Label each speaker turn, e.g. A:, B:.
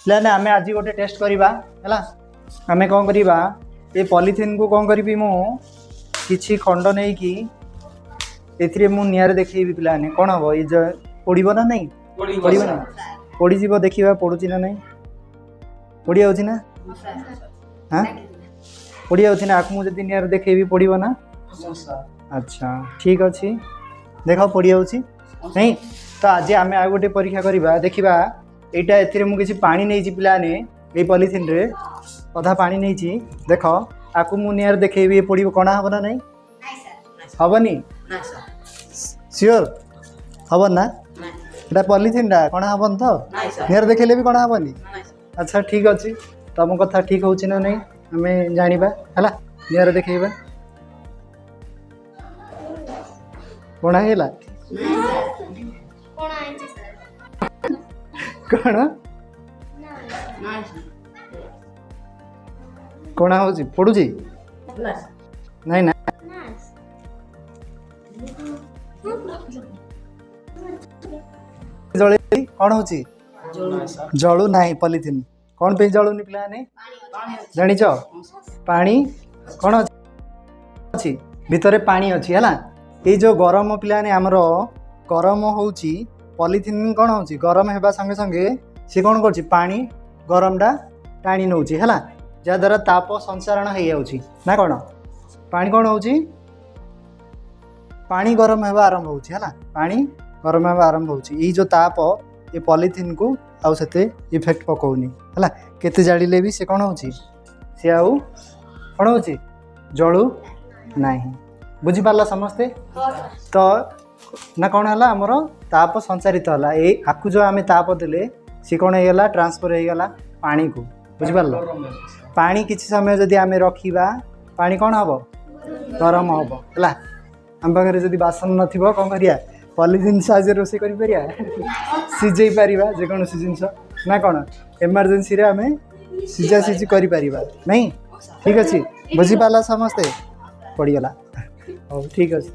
A: ପିଲାମାନେ, ଆମେ ଆଜି ଗୋଟେ ଟେଷ୍ଟ କରିବା, ହେଲା। ଆମେ କ'ଣ କରିବା? ଏ ପଲିଥିନ୍କୁ କ'ଣ କରିବି, ମୁଁ କିଛି ଖଣ୍ଡ ନେଇକି ଏଥିରେ ମୁଁ ନିଆଁରେ ଦେଖେଇବି। ପିଲାମାନେ, କ'ଣ ହେବ? ଏ ପୋଡ଼ିବ ନା ନାହିଁ? ପୋଡ଼ିବ ନା ପୋଡ଼ିଯିବ? ଦେଖିବା ପୋଡ଼ୁଛି ନା ନାହିଁ। ପୋଡ଼ି ଯାଉଛି ନା? ହଁ, ପୋଡ଼ି ଯାଉଛି ନା? ଆକୁ ମୁଁ ଯଦି ନିଆଁରେ ଦେଖେଇବି, ପୋଡ଼ିବ ନା? ଆଚ୍ଛା, ଠିକ୍ ଅଛି। ଦେଖ, ପୋଡ଼ି ଯାଉଛି ନାଇଁ? ତ ଆଜି ଆମେ ଆଉ ଗୋଟେ ପରୀକ୍ଷା କରିବା, ଦେଖିବା। ଏଇଟା ଏଥିରେ ମୁଁ କିଛି ପାଣି ନେଇଛି ପିଲାମାନେ। ଏଇ ପଲିଥିନ୍ରେ ଅଧା ପାଣି ନେଇଛି। ଦେଖ, ଆକୁ ମୁଁ ନିଆଁରେ ଦେଖେଇବି, ଏ ପୋଡ଼ିବ, କଣା ହେବ ନା ନାହିଁ? ହବନି? ସିଓର ହବନି ନା? ଏଇଟା ପଲିଥିନ୍ଟା, କଣା ହବନି ତ? ନିଆଁରେ ଦେଖେଇଲେ ବି କଣା ହବନି? ଆଚ୍ଛା, ଠିକ୍ ଅଛି। ତମ କଥା ଠିକ୍ ହେଉଛି ନା ନାହିଁ, ଆମେ ଜାଣିବା, ହେଲା। ନିଆଁରେ ଦେଖେଇବା। କଣା ହେଇଗଲା? କ'ଣ କଣା ହେଉଛି? ପୋଡ଼ୁଛି ନାଇଁ ନା? ଜଳେଇ କ'ଣ ହେଉଛି? ଜଳୁ ନାହିଁ ପଲିଥିନ୍। କ'ଣ ପାଇଁ ଜଳୁନି ପିଲାମାନେ, ଜାଣିଛ? ପାଣି କ'ଣ ଅଛି ଭିତରେ? ପାଣି ଅଛି, ହେଲା। ଏଇ ଯେଉଁ ଗରମ ପିଲାମାନେ, ଆମର ଗରମ ହେଉଛି, ପଲିଥିନ୍ କ'ଣ ହେଉଛି, ଗରମ ହେବା ସଙ୍ଗେ ସଙ୍ଗେ ସେ କ'ଣ କରୁଛି? ପାଣି ଗରମଟା ଟାଣି ନେଉଛି, ହେଲା। ଯାହାଦ୍ୱାରା ତାପ ସଞ୍ଚାରଣ ହେଇଯାଉଛି ନା କ'ଣ? ପାଣି କ'ଣ ହେଉଛି? ପାଣି ଗରମ ହେବା ଆରମ୍ଭ ହେଉଛି, ହେଲା। ପାଣି ଗରମ ହେବା ଆରମ୍ଭ ହେଉଛି। ଏଇ ଯେଉଁ ତାପ ଏ ପଲିଥିନ୍କୁ ଆଉ ସେତେ ଇଫେକ୍ଟ ପକାଉନି, ହେଲା। କେତେ ଜାଳିଲେ ବି ସେ କ'ଣ ହେଉଛି? ସେ ଆଉ କ'ଣ ହେଉଛି? ଜଳୁ ନାହିଁ। ବୁଝିପାରିଲ ସମସ୍ତେ ତ ନା? କ'ଣ ହେଲା? ଆମର ତାପ ସଞ୍ଚାରିତ ହେଲା। ଏଇ ଆକୁ ଯେଉଁ ଆମେ ତାପ ଦେଲେ, ସେ କ'ଣ ହେଇଗଲା? ଟ୍ରାନ୍ସଫର୍ ହେଇଗଲା ପାଣିକୁ। ବୁଝିପାରିଲ? ପାଣି କିଛି ସମୟ ଯଦି ଆମେ ରଖିବା, ପାଣି କ'ଣ ହେବ? ଗରମ ହେବ, ହେଲା। ଆମ ପାଖରେ ଯଦି ବାସନ ନଥିବ, କ'ଣ କରିବା? ପଲିଥିନ୍ ସାହାଯ୍ୟରେ ରୋଷେଇ କରିପାରିବା, ସିଝେଇ ପାରିବା ଯେକୌଣସି ଜିନିଷ ନା କ'ଣ? ଏମର୍ଜେନ୍ସିରେ ଆମେ ସିଝା ସିଝି କରିପାରିବା ନାଇଁ? ଠିକ୍ ଅଛି, ବୁଝିପାରିଲା ସମସ୍ତେ? ପଡ଼ିଗଲା। ହଉ, ଠିକ୍ ଅଛି।